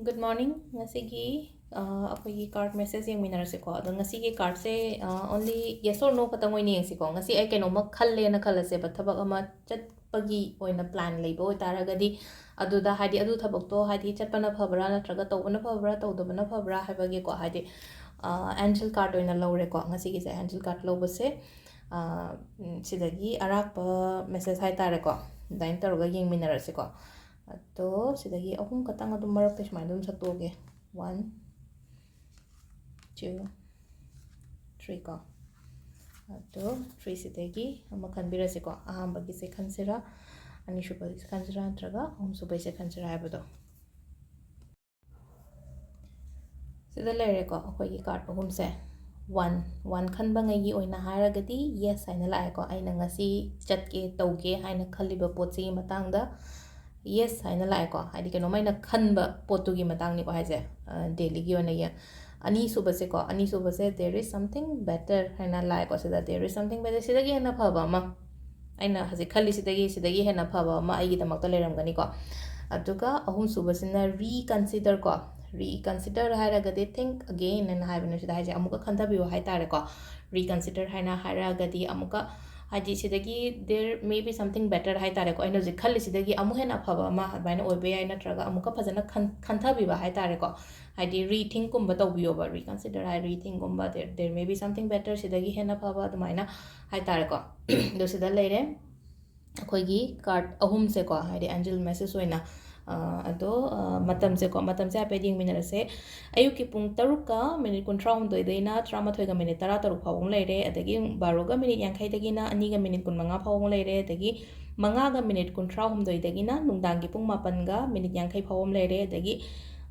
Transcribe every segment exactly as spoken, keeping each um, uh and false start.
Good morning. ꯉꯁꯤꯒꯤ ꯑ, ꯑꯩꯈꯣꯏꯒꯤ card message ꯌꯦꯡꯃꯤꯟꯅꯔꯁꯤꯀꯣ꯫ ꯑꯗꯣ ꯉꯁꯤꯒꯤ cardꯁꯦ ꯑ, only yes or no ꯈꯛꯇꯪ ꯑꯣꯏꯅ ꯌꯦꯡꯁꯤꯀꯣ꯫ ꯉꯁꯤ ꯑꯩ ꯀꯩꯅꯣꯝꯃ ꯈꯜꯂꯦꯅ ꯈꯜꯂꯁꯦꯕ, ꯊꯕꯛ ꯑꯃ ꯆꯠꯄꯒꯤ ꯑꯣꯏꯅ plan ꯂꯩꯕ ꯑꯣꯏꯇꯥꯔꯒꯗꯤ, ꯑꯗꯨꯗ ꯍꯥꯏꯗꯤ ꯑꯗꯨ ꯊꯕꯛꯇꯣ ꯍꯥꯏꯗꯤ ꯆꯠꯄꯅ ꯐꯕ꯭ꯔꯥ ꯅꯠꯇ꯭ꯔꯒ ꯇꯧꯕꯅ ꯐꯕ꯭ꯔꯥ ꯇꯧꯗꯕꯅ ꯐꯕ꯭ꯔꯥ ꯍꯥꯏꯕꯒꯤꯀꯣ, ꯍꯥꯏꯗꯤ ꯑ, angel card ꯑꯣꯏꯅ ꯂꯧꯔꯦꯀꯣ꯫ ꯉꯁꯤꯒꯤꯁꯦ angel card ꯂꯧꯕꯁꯦ ꯑ, ꯎꯝ, ꯁꯤꯗꯒꯤ ꯑꯔꯥꯛꯄ message ꯍꯥꯏꯇꯥꯔꯦꯀꯣ, ꯑꯗꯨꯃꯥꯏꯅ ꯇꯧꯔꯒ ꯌꯦꯡꯃꯤꯟꯅꯔꯁꯤꯀꯣ꯫ ꯑꯗꯣ ꯁꯤꯗꯒꯤ ꯑꯍꯨꯝ ꯈꯛꯇꯪ ꯑꯗꯨꯝ ꯃꯔꯛꯇ ꯁꯨꯃꯥꯏꯅ ꯑꯗꯨꯝ ꯁꯠꯇꯣꯛꯑꯒꯦ꯫ One, two, three ꯀꯣ꯫ ꯑꯗꯣ threeꯁꯤꯗꯒꯤ ꯑꯃ ꯈꯟꯕꯤꯔꯁꯤꯀꯣ꯫ ꯑꯍꯥꯟꯕꯒꯤꯁꯦ ꯈꯟꯁꯤꯔꯥ, ꯑꯅꯤꯁꯨꯕꯒꯤꯁꯦ ꯈꯟꯁꯤꯔꯥ, ꯅꯠꯇ꯭ꯔꯒ ꯑꯍꯨꯝꯁꯨꯕꯒꯤꯁꯦ ꯈꯟꯁꯤꯔꯥ ꯍꯥꯏꯕꯗꯣ꯫ ꯁꯤꯗ ꯂꯩꯔꯦꯀꯣ ꯑꯩꯈꯣꯏꯒꯤ card ꯑꯍꯨꯝꯁꯦ꯫ One, one ꯈꯟꯕꯉꯩꯒꯤ ꯑꯣꯏꯅ ꯍꯥꯏꯔꯒꯗꯤ yes ꯍꯥꯏꯅ ꯂꯥꯛꯑꯦꯀꯣ꯫ ꯑꯩꯅ ꯉꯁꯤ ꯆꯠꯀꯦ ꯇꯧꯒꯦ ꯍꯥꯏꯅ ꯈꯜꯂꯤꯕ ꯄꯣꯠꯁꯤꯒꯤ ꯃꯇꯥꯡꯗ yes ꯍꯥꯏꯅ ꯂꯥꯛꯑꯦꯀꯣ꯫ ꯍꯥꯏꯗꯤ ꯀꯩꯅꯣꯝꯃ ꯑꯩꯅ ꯈꯟꯕ ꯄꯣꯠꯇꯨꯒꯤ ꯃꯇꯥꯡꯅꯤꯀꯣ ꯍꯥꯏꯁꯦ, ꯑ, dailyꯒꯤ ꯑꯣꯏꯅ ꯌꯦꯡ-, ꯑꯅꯤꯁꯨꯕꯁꯦꯀꯣ, ꯑꯅꯤꯁꯨꯕꯁꯦ there is something better ꯍꯥꯏꯅ ꯂꯥꯛꯑꯦꯀꯣ꯫ ꯁꯤꯗ there is something better, ꯁꯤꯗꯒꯤ ꯍꯦꯟꯅ ꯐꯕ ꯑꯃ, ꯑꯩꯅ ꯍꯧꯖꯤꯛ ꯈꯜꯂꯤꯁꯤꯗꯒꯤ, ꯁꯤꯗꯒꯤ ꯍꯦꯟꯅ ꯐꯕ ꯑꯃ ꯑꯩꯒꯤꯗꯃꯛꯇ ꯂꯩꯔꯝꯒꯅꯤꯀꯣ꯫ ꯑꯗꯨꯒ ꯑꯍꯨꯝꯁꯨꯕꯁꯤꯅ reconsider ꯀꯣ꯫ Reconsider ꯍꯥꯏꯔꯒꯗꯤ think again ꯍꯥꯏꯅ ꯍꯥꯏꯕꯅꯦ꯫ ꯁꯤꯗ ꯍꯥꯏꯁꯦ ꯑꯃꯨꯛꯀ ꯈꯟꯊꯕꯤꯌꯨ ꯍꯥꯏꯇꯥꯔꯦꯀꯣ꯫ Reconsider ꯍꯥꯏꯅ ꯍꯥꯏꯔꯒꯗꯤ ꯑꯃꯨꯛꯀ, ꯍꯥꯏꯗꯤ ꯁꯤꯗꯒꯤ there may be something better ꯍꯥꯏꯇꯥꯔꯦꯀꯣ꯫ ꯑꯩꯅ ꯍꯧꯖꯤꯛ ꯈꯜꯂꯤꯁꯤꯗꯒꯤ ꯑꯃꯨꯛ ꯍꯦꯟꯅ ꯑꯐꯕ ꯑꯃ ꯑꯗꯨꯃꯥꯏꯅ ꯑꯣꯏꯕ ꯌꯥꯏ, ꯅꯠꯇ꯭ꯔꯒ ꯑꯃꯨꯛꯀ ꯐꯖꯅ ꯈꯟ-, ꯈꯟꯊꯕꯤꯕ ꯍꯥꯏꯇꯥꯔꯦꯀꯣ꯫ ꯍꯥꯏꯗꯤ rethinkꯀꯨꯝꯕ ꯇꯧꯕꯤꯌꯣꯕ꯫ Reconsider high rethinkꯀꯨꯝꯕ, there, there may be something better, ꯁꯤꯗꯒꯤ ꯍꯦꯟꯅ ꯐꯕ ꯑꯗꯨꯃꯥꯏꯅ ꯍꯥꯏꯇꯥꯔꯦꯀꯣ꯫ ꯑꯗꯣ ꯁꯤꯗ ꯂꯩꯔꯦ ꯑꯩꯈꯣꯏꯒꯤ card ꯑꯍꯨꯝꯁꯦꯀꯣ, ꯍꯥꯏꯗꯤ angel message ꯑꯣꯏꯅ꯫ ꯑ, ꯑꯗꯣ, ꯑ, ꯃꯇꯝꯁꯦꯀꯣ, ꯃꯇꯝꯁꯦ ꯍꯥꯏꯐꯦꯠ ꯌꯦꯡꯃꯤꯟꯅꯔꯁꯦ꯫ ꯑꯌꯨꯛꯀꯤ ꯄꯨꯡ ꯇꯔꯨꯛꯀ minute ꯀꯨꯟꯊ꯭ꯔꯥꯍꯨꯝꯗꯣꯏꯗꯩꯅ ꯇꯔꯥꯃꯥꯊꯣꯏꯒ minute ꯇꯔꯥꯇꯔꯨꯛ ꯐꯥꯎꯕ ꯑꯃ ꯂꯩꯔꯦ, ꯑꯗꯒꯤ ꯕꯥꯔꯣꯒ minute ꯌꯥꯡꯈꯩꯗꯒꯤꯅ ꯑꯅꯤꯒ minute ꯀꯨꯟꯃꯉꯥ ꯐꯥꯎꯕ ꯑꯃ ꯂꯩꯔꯦ, ꯑꯗꯒꯤ ꯃꯉꯥꯒ minute ꯀꯨꯟꯊ꯭ꯔꯥꯍꯨꯝꯗꯣꯏꯗꯒꯤꯅ ꯅꯨꯡꯗꯥꯡꯒꯤ ꯄꯨꯡ ꯃꯥꯄꯟꯒ minute ꯌꯥꯡꯈꯩ ꯐꯥꯎꯕ ꯑꯃ ꯂꯩꯔꯦ, ꯑꯗꯒꯤ,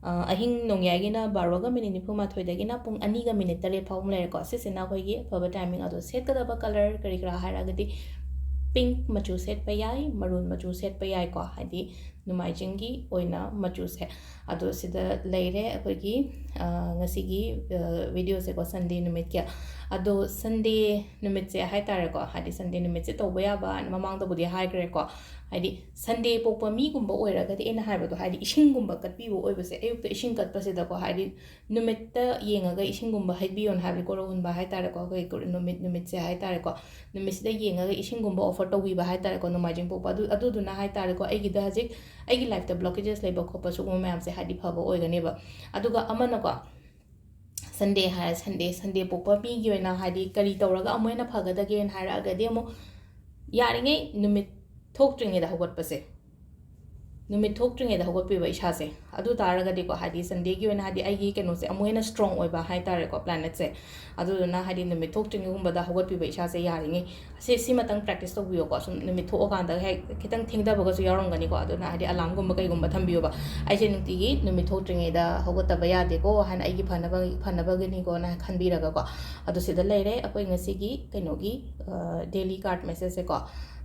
ꯑ, ꯑꯍꯤꯡ ꯅꯣꯡꯌꯥꯏꯒꯤꯅ ꯕꯥꯔꯣꯒ minute ꯅꯤꯐꯨꯃꯥꯊꯣꯏꯗꯒꯤꯅ ꯄꯨꯡ ꯑꯅꯤꯒ minute ꯇꯔꯦꯠ ꯐꯥꯎꯕ ꯑꯃ ꯂꯩꯔꯦꯀꯣ꯫ ꯁꯤꯁꯤꯅ ꯑꯩꯈꯣꯏꯒꯤ ꯑꯐꯕ timing꯫ ꯑꯗꯣ ꯁꯦꯠꯀꯗꯕ colour ꯀꯔꯤ ꯀꯔꯥ ꯍꯥꯏꯔꯒꯗꯤ pink ꯃꯆꯨ ꯁꯦꯠꯄ ꯌꯥꯏ, maroon ꯃꯆꯨ ꯁꯦꯠꯄ ꯌꯥꯏꯀꯣ꯫ ꯍꯥꯏꯗꯤ ꯅꯣꯡꯃꯥꯏꯖꯤꯡꯒꯤ ꯑꯣꯏꯅ ꯃꯆꯨꯁꯦ꯫ ꯑꯗꯣ ꯁꯤꯗ ꯂꯩꯔꯦ ꯑꯩꯈꯣꯏꯒꯤ, ꯑ, ꯉꯁꯤꯒꯤ, ꯑ, videoꯁꯦꯀꯣ, Sunday ꯅꯨꯃꯤꯠꯀꯤ꯫ ꯑꯗꯣ Sunday ꯅꯨꯃꯤꯠꯁꯦ ꯍꯥꯏ ꯇꯥꯔꯦꯀꯣ, ꯍꯥꯏꯗꯤ Sunday ꯅꯨꯃꯤꯠꯁꯦ ꯇꯧꯕ ꯌꯥꯕ ꯃꯃꯥꯡꯗꯕꯨꯗꯤ ꯍꯥꯏꯈ꯭ꯔꯦꯀꯣ꯫ ꯍꯥꯏꯗꯤ Sunday ꯄꯣꯛꯄ ꯃꯤꯒꯨꯝꯕ ꯑꯣꯏꯔꯒꯗꯤ, ꯑꯩꯅ ꯍꯥꯏꯕꯗꯣ, ꯍꯥꯏꯗꯤ ꯏꯁꯤꯡꯒꯨꯝꯕ ꯀꯠꯄꯤꯕ ꯑꯣꯏꯕꯁꯦ, ꯑꯌꯨꯛꯇ ꯏꯁꯤꯡ ꯀꯠꯄꯁꯤꯗꯀꯣ, ꯍꯥꯏꯗꯤ ꯅꯨꯃꯤꯠꯇ ꯌꯦꯡꯉꯒ ꯏꯁꯤꯡꯒꯨꯝꯕ ꯍꯩꯕꯤꯌꯣꯅ ꯍꯥꯏꯕꯗꯤ, ꯀꯣꯔꯧꯍꯟꯕ ꯍꯥꯏ ꯇꯥꯔꯦꯀꯣ, ꯑꯩꯈꯣꯏ ꯀꯨ-, ꯅꯨꯃꯤꯠ, ꯅꯨꯃꯤꯠꯁꯦ ꯍꯥꯏ ꯇꯥꯔꯦꯀꯣ, ꯅꯨꯃꯤꯠꯁꯤꯗ ꯌꯦꯡꯉꯒ ꯏꯁꯤꯡꯒꯨꯝꯕ offer ꯇꯧꯕꯤꯕ ꯍꯥꯏ ꯇꯥꯔꯦꯀꯣ, ꯅꯣꯡꯃꯥꯏꯖꯤꯡ ꯄꯣꯛꯄ꯫ ꯑꯗꯨ, ꯑꯗꯨꯗꯨꯅ ꯍꯥꯏ ꯇꯥꯔꯦꯀꯣ, ꯑꯩꯒꯤꯗ ꯍꯧꯖꯤꯛ ꯑꯩꯒꯤ lifeꯇ blockages ꯂꯩꯕ ꯈꯣꯠꯄ ꯁꯤꯒꯨꯝꯕ ꯃꯌꯥꯝꯁꯦ ꯍꯥꯏꯗꯤ ꯐꯕ ꯑꯣꯏꯒꯅꯦꯕ꯫ ꯑꯗꯨꯒ ꯑꯃꯅꯀꯣ, Sunday ꯍꯥꯏꯔꯦ, Sunday, Sunday ꯄꯣꯛꯄ ꯃꯤꯒꯤ ꯑꯣꯏꯅ ꯍꯥꯏꯗꯤ ꯀꯔꯤ ꯇꯧꯔꯒ ꯑꯃꯨꯛ ꯍꯦꯟꯅ ꯐꯒꯗꯒꯦꯅ ꯍꯥꯏꯔꯛꯑꯒꯗꯤ, ꯑꯃꯨꯛ ꯌꯥꯔꯤꯉꯩ ꯅꯨꯃꯤꯠ ꯊꯣꯛꯇ꯭ꯔꯤꯉꯩꯗ ꯍꯧꯒꯠꯄꯁꯦ, ꯅꯨꯃꯤꯠ ꯊꯣꯛꯇ꯭ꯔꯤꯉꯩꯗ ꯍꯧꯒꯠꯄꯤꯕ ꯏꯁꯥꯁꯦ꯫ ꯑꯗꯨ ꯇꯥꯔꯒꯗꯤꯀꯣ, ꯍꯥꯏꯗꯤ Sundayꯒꯤ ꯑꯣꯏꯅ ꯍꯥꯏꯗꯤ ꯑꯩꯒꯤ ꯀꯩꯅꯣꯁꯦ ꯑꯃꯨꯛ ꯍꯦꯟꯅ strong ꯑꯣꯏꯕ ꯍꯥꯏ ꯇꯥꯔꯦꯀꯣ, planetꯁꯦ꯫ ꯑꯗꯨꯗꯨꯅ ꯍꯥꯏꯗꯤ ꯅꯨꯃꯤꯠ ꯊꯣꯛꯇ꯭ꯔꯤꯉꯩꯒꯨꯝꯕꯗ ꯍꯧꯒꯠꯄꯤꯕ ꯏꯁꯥꯁꯦ ꯌꯥꯔꯤꯉꯩ꯫ ꯁꯤ, ꯁꯤꯃꯇꯪ practice ꯇꯧꯕꯤꯌꯣꯀꯣ꯫ ꯁꯨꯝ ꯅꯨꯃꯤꯠ ꯊꯣꯛꯑꯀꯥꯟꯗ ꯍꯦꯛ ꯈꯤꯇꯪ ꯊꯦꯡꯊꯕꯒꯁꯨ ꯌꯥꯎꯔꯝꯒꯅꯤꯀꯣ꯫ ꯑꯗꯨꯅ ꯍꯥꯏꯗꯤ alarmꯒꯨꯝꯕ ꯀꯩꯒꯨꯝꯕ ꯊꯝꯕꯤꯌꯣꯕ꯫ ꯑꯩꯁꯦ ꯅꯨꯡꯇꯤꯒꯤ ꯅꯨꯃꯤꯠ ꯊꯣꯛꯇ꯭ꯔꯤꯉꯩꯗ ꯍꯧꯒꯠꯇꯕ ꯌꯥꯗꯦꯀꯣ ꯍꯥꯏꯅ, ꯑꯩꯒꯤ ꯐꯅꯕ, ꯐꯅꯕꯒꯤꯅꯤꯀꯣꯅ ꯈꯟꯕꯤꯔꯒꯀꯣ꯫ ꯑꯗꯣ ꯁꯤꯗ ꯂꯩꯔꯦ ꯑꯩꯈꯣꯏ ꯉꯁꯤꯒꯤ ꯀꯩꯅꯣꯒꯤ, ꯑ, daily card messageꯁꯦꯀꯣ꯫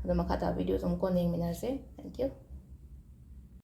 ꯑꯗꯣ ꯃꯈꯥ ꯇꯥꯕ videoꯁꯨ ꯑꯃꯨꯛ ꯀꯣꯟꯅ ꯌꯦꯡꯃꯤꯟꯅꯔꯁꯦ꯫ Thank you꯫